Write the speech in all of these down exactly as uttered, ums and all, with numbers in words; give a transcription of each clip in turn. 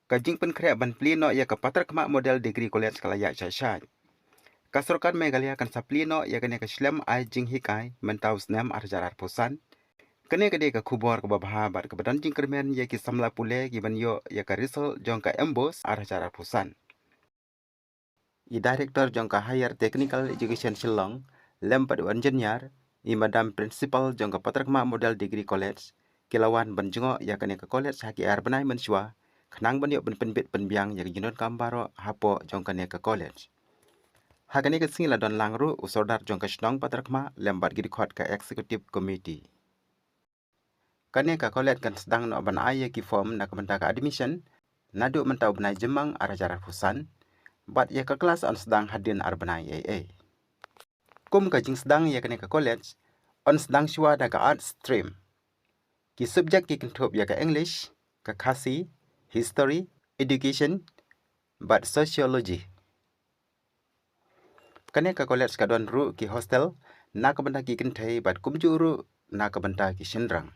Ka jingpynkhreh ban plie noh ïa ka Patharkhmah Model Degree College ka la ïaid shai shai. Ka sorkar Meghalaya kan sa plie noh ïa kane ka shlem ai jinghikai mynta u snem ar hajar arphew san. Kane ka dei ka khubor kaba bha bad kaba don jingkyrmen ïa ki samla pule kiban ïoh ïa ka result jong ka MBOSE ar hajar arphew san. I Director jong ka Higher Technical Education Shillong lem bad u Engineer, i Madam Principal jong ka Patharkhmah Model Degree College, ki la wan ban jngoh ïa kane ka college ha ki ar bnai mynshuwa, khnang ban ïoh ban pynbit pynbiang ïa ka jingdonkam baroh hapoh jong kane ka college. Ha kane ka sngi la don lang ruh u Sordar jong ka shnong Patharkhmah lem bad ki dkhot ka Executive Committee. Kane ka college kan sdang noh ban ai ïa ki form na ka bynta ka admission naduh mynta u bnai Jymmang ar hajar arphew san, bad ïa ka klas yn sdang hadien ar bnai ei ei. Kum ka jingsdang ïa kane ka college, yn sdang shuwa da ka Arts stream. Ki subject ki kynthup ïa ka English, ka Khasi, History, Education bad Sociology. Kane ka college ka don ruh ki hostel na ka bynta ki kynthei bad kumjuh ruh na ka bynta ki shynrang.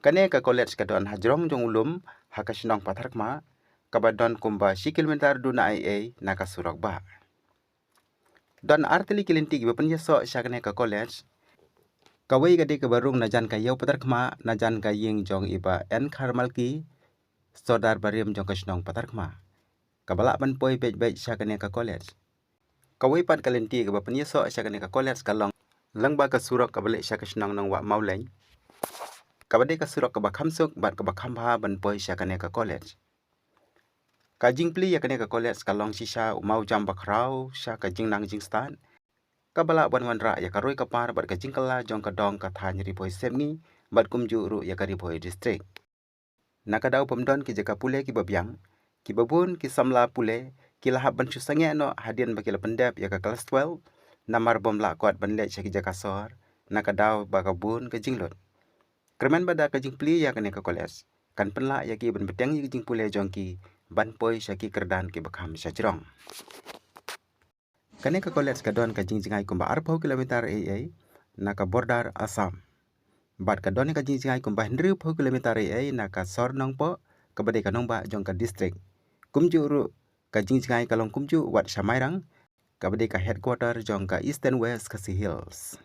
Kane ka college ka don hajrong jong u lum ha ka shnong Patharkhmah, kaba don kumba shi kilometer duna ei ei na ka surok bah. Don artylli ki lynti kiba pynïasoh sha kane ka college. Kawei ka dei kaba rung na jan ka ïew Patharkhmah na jan ka ïing jong i Bah N Kharmalki, Sordar barim jong ka shnong Patharkhmah, kaba lah ban poi beit beit sha kane ka college. Kawei pat ka lynti kaba pynïasoh sha kane ka college ka long lyngba ka surok kaba leit sha ka shnong Nongwah Mawleng, kaba dei ka surok kaba kham suk bad kaba kham bha ban poi sha kane ka college. Ka jingplie ïa kane ka college ka long shisha u mawjam bakhraw sha ka jingnang jingstad, kaba lah ban wanrah ïa ka roi ka par bad ka jingkylla jong ka dong ka thaiñ Ri Bhoi Sepngi bad kumjuh ruh ïa ka Ri Bhoi District. Na ka daw bym don ki jaka pule kiba biang, kiba bun ki samla pule ki la hap ban shu sangeh noh hadien ba ki la pyndep ïa ka klas twelve, namar bym lah kot ban leit sha ki jaka sor na ka daw ba ka bun ka jinglut. Kyrmen ba da ka jingplie ïa kane ka college kan pynlah ïa ki ban bteng ïa ka jingpule jong ki ban poi sha ki kyrdan kiba kham shajrong. Kane ka college ka don ka jingjngai kumba arphew kilometer ei ei na ka border Assam, bad ka don ka jingjngai kumba hynriewphew kilometer ei ei na ka sor Nongpoh, kaba dei ka nongbah jong ka district. Kumjuh ruh ka jingjngai ka long kumjuh wat sha Mairang, kaba dei ka headquarter jong ka Eastern West Khasi Hills.